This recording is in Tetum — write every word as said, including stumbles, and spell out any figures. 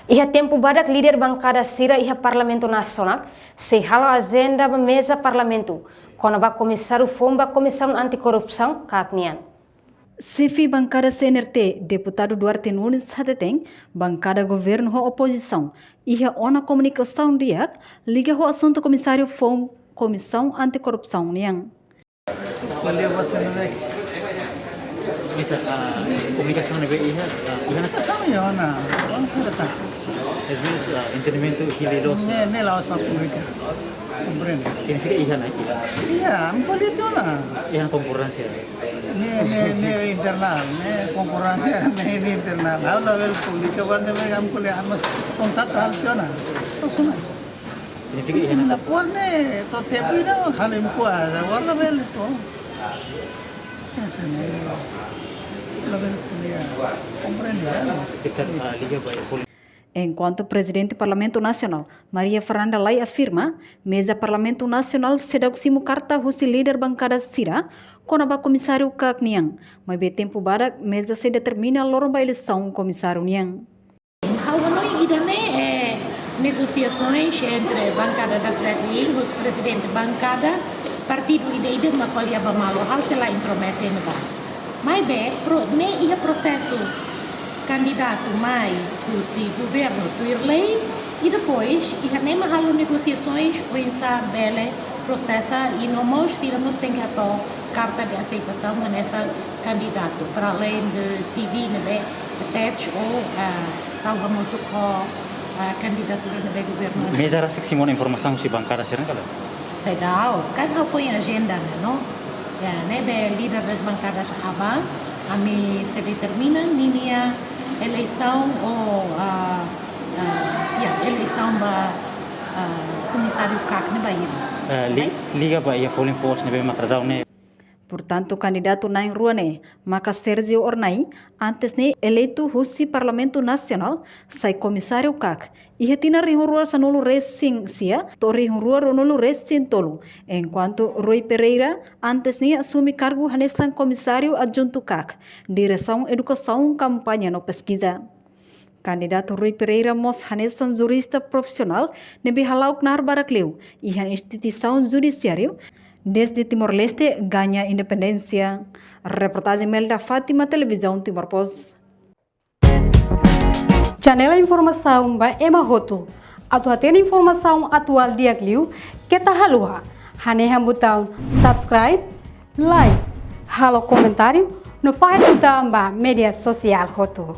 Iha tempu badak líder bankada sira iha Parlamentu Nasionál sei halo ajenda ba meza Parlamentu kona-ba komisáriu foun ba Komisaun Anti-Korrupsaun, KAK nian. Xefe bankada C N R T, Deputadu Duarte Nunes hateten, bankada governu ho opozisaun iha ona komunikasaun di'ak liga ho asuntu komisáriu foun Komisaun Anti-Korrupsaun nian. Bom dia, boa tarde. Bisa, ah, komunikasaun ne'ebé iha, ah, iha ona? Komunikasaun iha ona, bangsa datang. Es menos, ah, entendimentu hili loos. Ne'e, ne'e la'ós ba polítika. Komprende? Signifika iha ona, iha. Iha, ami polítika ona. Iha ona konkordánsia. Ne'e, ne'e, ne'e internál, ne'e konkordánsia, ne'e, ne'e internál. Ha'u labele polítika, kuandu ami ko'alia, ami kontaktu halo tiha ona. Terus ona. Signifika iha ona. Ne'e, pois ne'e, to'o tempu ida, kali mi kuasa, agora labele to. Ese ne'e, labele ko'alia, komprende, ya? Dekat, ah, liga ba polítika. Enkuantu Prezidente Parlamentu Nasionál, Maria Fernanda Lay afirma, meza Parlamentu Nasionál seidauk simu karta husi líder bankada sira kona-ba komisáriu KAK nian, maibé tempu badak meza sei determina loron ba eleisaun komisáriu nian. Ha'u hanoin ida-ne'e, eh, negosiasoens entre bankada da Fretilin, husi prezidente bankada, partidu ida-idak mak ko'alia ba malu, ha'u sei la intromete ne'ebá. Maibé, pro-, ne'e iha prosesu kandidatu mai husi governu tuir lei, i depois, iha ne'e mak halo negosiasoens, oinsá bele prosesa, i no mós sira mós tenke hato'o karta de aseitasaun, hanesan kandidatu, para além de C V ne'ebé attach ou, ah, tau hamutuk ho, ah, kandidatura ne'ebé governu. Meza rasik simu ona informasaun husi bankada sira-ne'e ka lae? Seidauk, kan ha'u foin ajenda ne'e, no? Ya, ne'ebé líder das bankadas aban, ami sei determina ninia eleisaun ou, ah, ah, ya, eleisaun ba, ah, komisáriu KAK ne'e ba iha. Eh, li-, Baik. Liga ba iha folin foos ne'ebé mak daudaun ne'e. Portantu, kandidatu na'in rua ne'e, maka Sérgio Hornai, antes ne'e eleitu husi Parlamentu Nasionál, sai komisáriu KAK iha tinan rihun rua sanulu resin sia to'o rihun rua ruanulu resin tolu, enkuantu Rui Pereira, antes ne'e asume kargu hanesan komisáriu adjuntu KAK, Diresaun Edukasaun, Kampaña no Peskiza. Kandidatu Rui Pereira mós hanesan jurista profisionál ne'ebé hala'o knaar barak liu iha instituisaun judisiáriu dezde Timor-Leste gaña independénsia. Reportajen Melda Fátima, Televizaun Timor Post. Janela informasaun ba ema hotu. Atu hatene informasaun atuál di'ak liu, keta haluha hanehan butaun subscribe, like, halo komentáriu, no fahe tutan ba média sosiál hotu.